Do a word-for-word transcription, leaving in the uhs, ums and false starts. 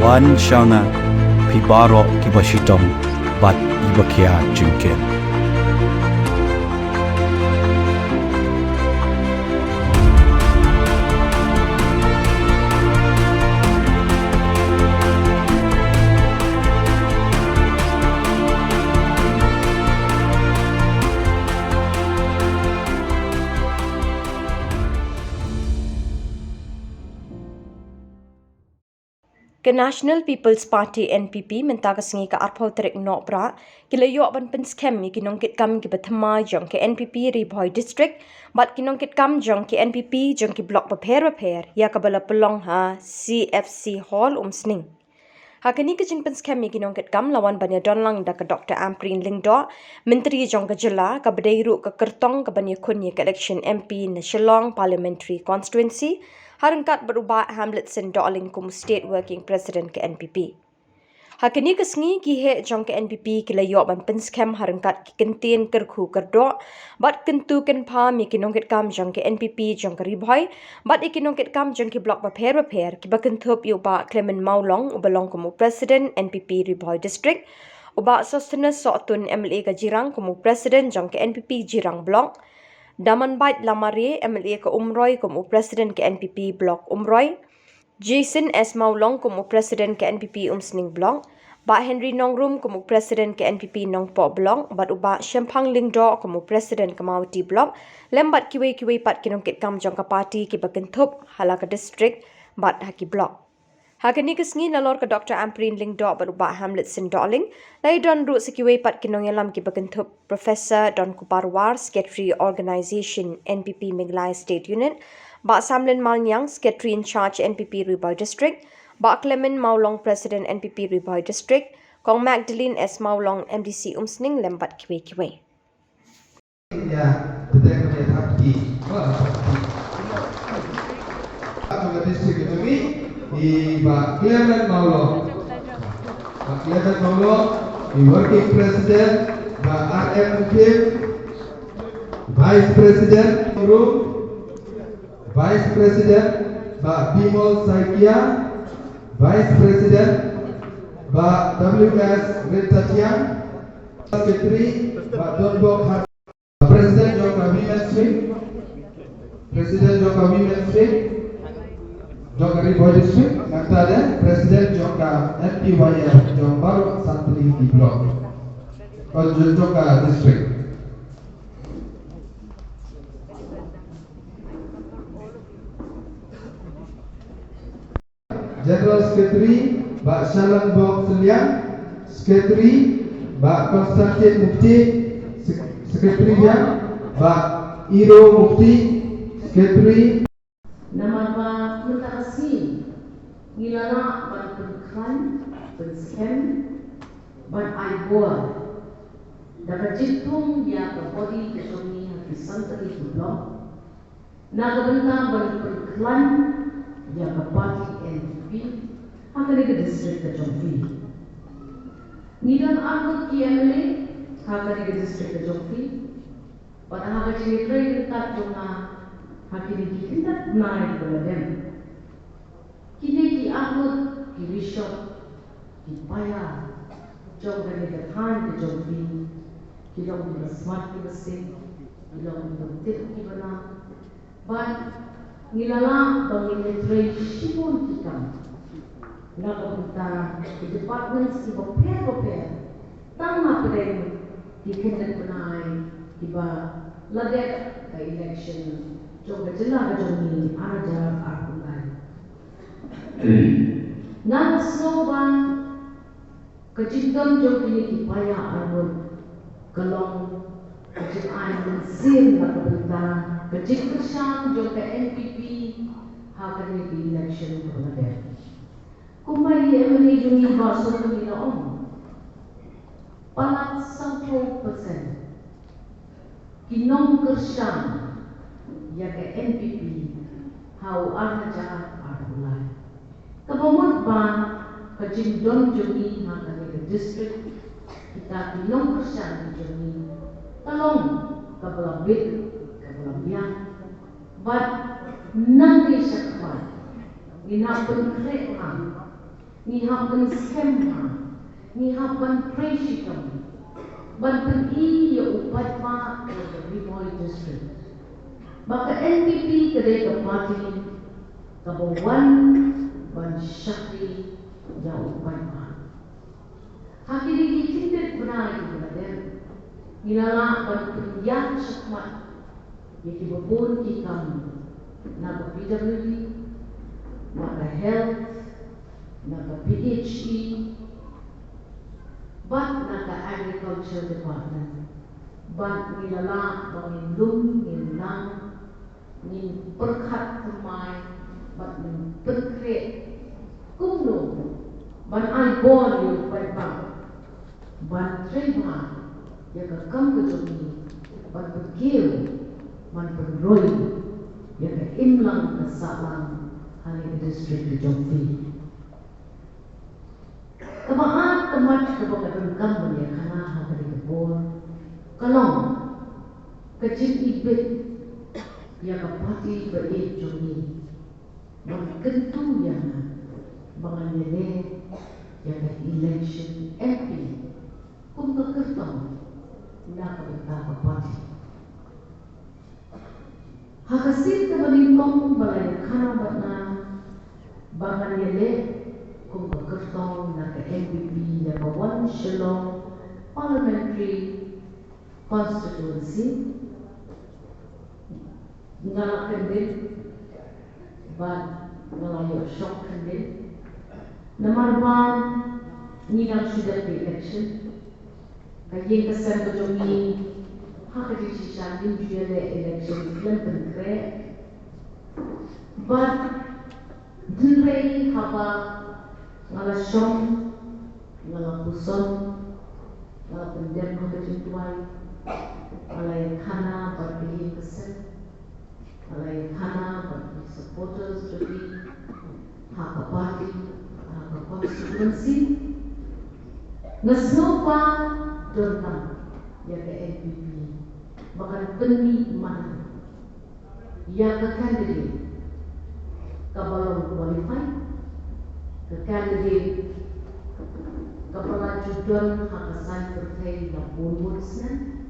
Wan sha nga, phi baroh kiba shitom bad kiba khia jingkit. Ka National People's Party, N P P, mynta ka sngi ka arphew tarik Nohprah, ki la ïoh ban pynskhem ïa ki nongkitkam kiba thymmai jong ka N P P Ri Bhoi District bad ki nongkitkam jong ka N P P jong ki block bapher bapher ïa kaba la pynlong ha C F C Hall Umsning. Ha kane ka jingpynskhem ïa ki nongkitkam la wan ban ïadon lang da ka Doctor Ampareen Lyngdoh, Myntri jong ka jylla, kaba dei ruh ka kyrtong kaban ïakhun ïa ka election M P na Shillong Parliamentary Constituency, ha ryngkat bad u Bah Hamletson Dohling kum u State Working President ka N P P. Ha kane ka sngi ki heh jong ka N P P ki la ïoh ban pynskhem ha ryngkat ki kyntien kyrkhu kyrdoh bad kyntu kynpham ïa ki nongkitkam jong ka N P P jong ka Ri Bhoi bad ïa ki nongkitkam jong ki block bapher bapher, kiba kynthup ïa u Bah Clement Mawlong uba long kum u President N P P Ri Bhoi District, u Bah Sosthenes Sohtun, M L A ka Jirang, kum u President jong ka N P P Jirang Block, Damanbait Lamare, M L A ka Umroi, kum u President ka N P P Block Umroi, Jason S Mawlong kum u President ka N P P Umsning Block, Bah Henry Nongrum kum u President ka N P P Nongpoh Block, bad u Bah Shemphang Lyngdoh kum u President ka Mawhati Block, lem bad kiwei kiwei pat ki nongkitkam jong ka party kiba kynthup ha la ka district bad ha ki block. Ha kane ka sngi, nalor ka Doctor Ampareen Lyngdoh bad u Bah Hamletson Dohling, la ïadon ruh sa kiwei pat ki nongïalam kiba kynthup Professor Donkupar War, Secretary Organisation N P P Meghalaya State Unit, Bah Samlin Malniang, Secretary in Charge N P P Ri Bhoi District, Bah Clement Mawlong, President N P P Ri Bhoi District, Kong Magdalene S Mawlong, M D C Umsning, lem bad kiwei kiwei. Ïa, bteng ïa thap ki. Wah, thap ki. Jong ka district jong ngi, i Bah Clement Mawlong. Bah Clement Mawlong, i Working President, Bah R M Kim, Vice President, Rum, Vice President, Bah Bimol Saikia, Vice President, Bah W S Rintatiang, Secretary, Bah Donbok Har-, President jong ka Women's Wing, President jong ka Women's Wing jong ka Ri Bhoi District, nangta de President jong ka M P Y F jong baroh san tylli ki block, kon jong, jong ka district. General Secretary, Bah Shalangbok Sylliang, Secretary, Bah Constantine Mukti, Sek-, Secretary Biang, Bah Iro Mukti, Secretary. Namar ba mynta ka sngi ngi la lah ban pynkhlaiñ, pynskhem, ban ai bor da ka jingthung ïa ka body ka jong ngi ha ki san tylli ki block, na ka bynta ban pynkhlaiñ ïa ka party N P P ha kane ka district ka jong phi. Ngi don arngut ki M L A ha kane ka district ka jong phi. Bad ha ka jingïatreilang jong nga ha kine ki khyndai bnai ba la dep, kine ki arngut ki bishop, ki paia jong kane ka thaiñ ka jong phi, ki long kiba smat kiba seng, ki long kiba tip kiba na. Bad ngi la lah ba ngin ïatrei shibun ki kam na ka bynta ki departments kiba pher bapher, tang na pdeng ki khyndai bnai kiba la dep ka election jong ka jylla ka jong ngi arhajar arphew lai. Nga sngew ba ka jingdon jong kine ki paia arngut ka long ka jingai mynsiem na ka bynta ka jingkyrshan jong ka N P P ha kane ka election kaba la dep. Kumba i M L A jong ngi Bah Sohtun i la ong, palat sawphew percent ki nongkyrshan ïa ka N P P ha u arhajar arphew lai. Kaba mut ba ka jingdon jong ngi ha kane ka district, kita ki nongkyrshan ki jong ngi, ka long kaba la bit, kaba la biang. Bad nangne shakhmat ngin hap pynkhreh ha Ngi hap ban skhem bha, ngi hap ban trei shitom ban pyni ïa u paidbah jong ka Ri Bhoi District ba ka N P P ka dei ka party kaba wan ban shakri ïa u paidbah. Ha kine ki khyndiat bnai kiba la dep, ngi la lah ban pynïaid shakhmat ïa kiba bun ki kam, na ka P W D, na ka Health, na ka P H E, bad na ka Agriculture Department. Bad ngi la lah ba ngin lum ngin lang, ngin pyrkhat thymmai bad ngin pynkhreh kumno ban ai bor ïa u paidbah ban trei bha ïa ka kam ka jong ngi, ban pynkiew, ban pynroi ïa ka imlang ka sahlang ha kane ka district ka jong phi. Kaba ar ka mat kaba nga donkam ban ïakhana ha kane ka por ka long ka jingibit ïa ka party ba ïeit jong ngi ban kyntu ïa nga ba ngan ïaleh ïa ka election M P kum ka kyrtong na ka bynta ka party. Ha ka sien kaba nyngkong ba la ïakhana bad nga ba ngan ïaleh kum ka kyrtong na ka N P P ïa ka One Shillong Parliamentary Constituency, nga la kyndit bad nga la ïoh shong kyndit. Namar ba ngi dang shu dep election, ka ïing ka sem ka jong ngi ha ka jingshisha ngim ju ïaleh election khlem pynkhreh. Bad hynrei haba nga la shong, nga la puson, nga la pyndem ha ka jingduwai, nga la ïakhana bad ka ïing ka sem, nga la ïakhana bad ki supporters jong ngi ha ka party, ha ka constituency. Nga sngew ba donkam ïa ka N P P ba kan pynmih mana ïa ka candidate kaba long qualified, ka candidate kaba la ju don ha ka saiñ pyrthei la bun bun snem.